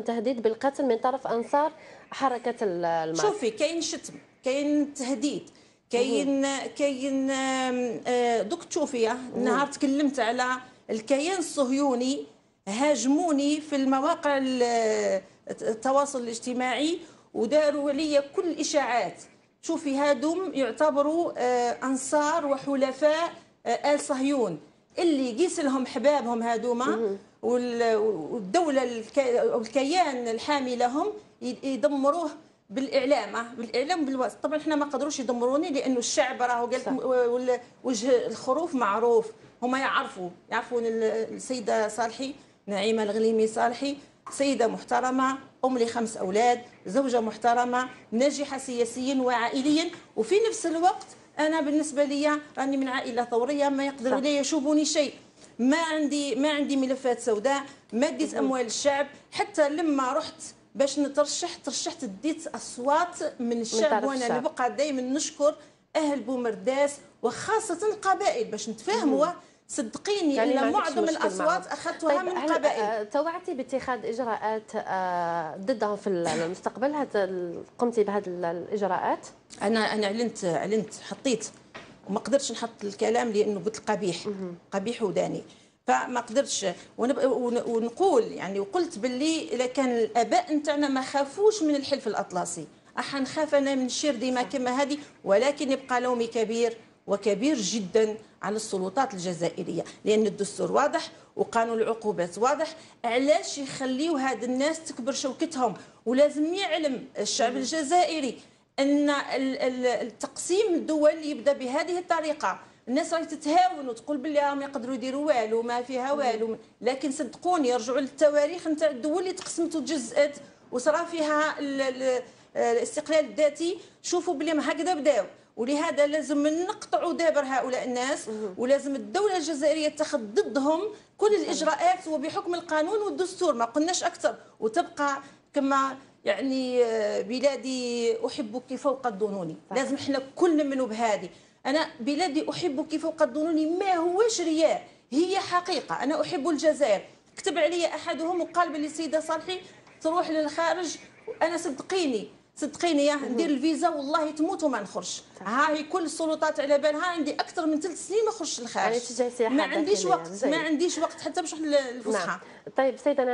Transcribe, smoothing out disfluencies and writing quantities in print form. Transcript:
تهديد بالقتل من طرف انصار حركة الماك. شوفي، كاين شتم، كاين تهديد، كاين دوك تشوفي، نهار تكلمت على الكيان الصهيوني هاجموني في المواقع التواصل الاجتماعي وداروا عليا كل الاشاعات. شوفي، هادوم يعتبروا انصار وحلفاء ال صهيون اللي قيس لهم حبابهم هادوما، والدولة الكيان الحامي لهم يدمروه بالاعلام بالواسطه. طبعا احنا ما قدروش يدمروني لانه الشعب راهو قال وجه الخروف معروف، هما يعرفون السيدة صالحي، نعيمه الغليمي صالحي، سيده محترمه، ام لخمس اولاد، زوجه محترمه، ناجحة سياسيا وعائليا، وفي نفس الوقت انا بالنسبة لي راني من عائلة ثوريه، ما يقدروا لا يشوبوني شيء. ما عندي ملفات سوداء، ما ديت اموال الشعب. حتى لما رحت باش نترشح، ترشحت، ديت اصوات من الشعب، وانا نبقى دائما نشكر اهل بومرداس وخاصة القبائل باش نتفاهموا. صدقيني يعني ان معظم الاصوات اخذتها من القبائل. توعدتي باتخاذ اجراءات ضدهم في المستقبل، هل قمتي بهذه الاجراءات؟ انا اعلنت، حطيت، وما قدرتش نحط الكلام لانه قلت قبيح قبيح وداني، فما قدرتش ونقول يعني، وقلت باللي اذا كان الاباء نتاعنا ما خافوش من الحلف الاطلسي، اح نخاف انا من الشرذمه كما هذه؟ ولكن يبقى لومي كبير وكبير جدا على السلطات الجزائريه، لان الدستور واضح وقانون العقوبات واضح. علاش يخليو هاد الناس تكبر شوكتهم؟ ولازم يعلم الشعب الجزائري ان التقسيم الدول يبدا بهذه الطريقه. الناس راهي تتهاون وتقول باللي راهم يقدروا يديروا والو، ما فيها والو، لكن صدقوني يرجعوا للتواريخ نتاع الدول اللي تقسمت وتجزأت وصرا فيها الاستقلال الذاتي، شوفوا بلي ما هكذا بداو. ولهذا لازم نقطعوا دابر هؤلاء الناس، ولازم الدولة الجزائرية تاخذ ضدهم كل الإجراءات وبحكم القانون والدستور، ما قلناش أكثر. وتبقى كما يعني بلادي أحبك فوق الظنون. لازم احنا كل نمنوا بهذه. أنا بلادي أحبك فوق الظنون ما هوش رياء، هي حقيقة. أنا أحب الجزائر. كتب علي أحدهم وقال باللي السيدة صالحي تروح للخارج. أنا صدقيني صدقيني يا ندير الفيزا والله تموت وما نخرج. ها هي كل السلطات على بالها، عندي اكثر من 3 سنين ما خرجش للخارج. يعني ما عنديش وقت، ما عنديش وقت حتى باش نروح للفسحه. طيب سيدنا.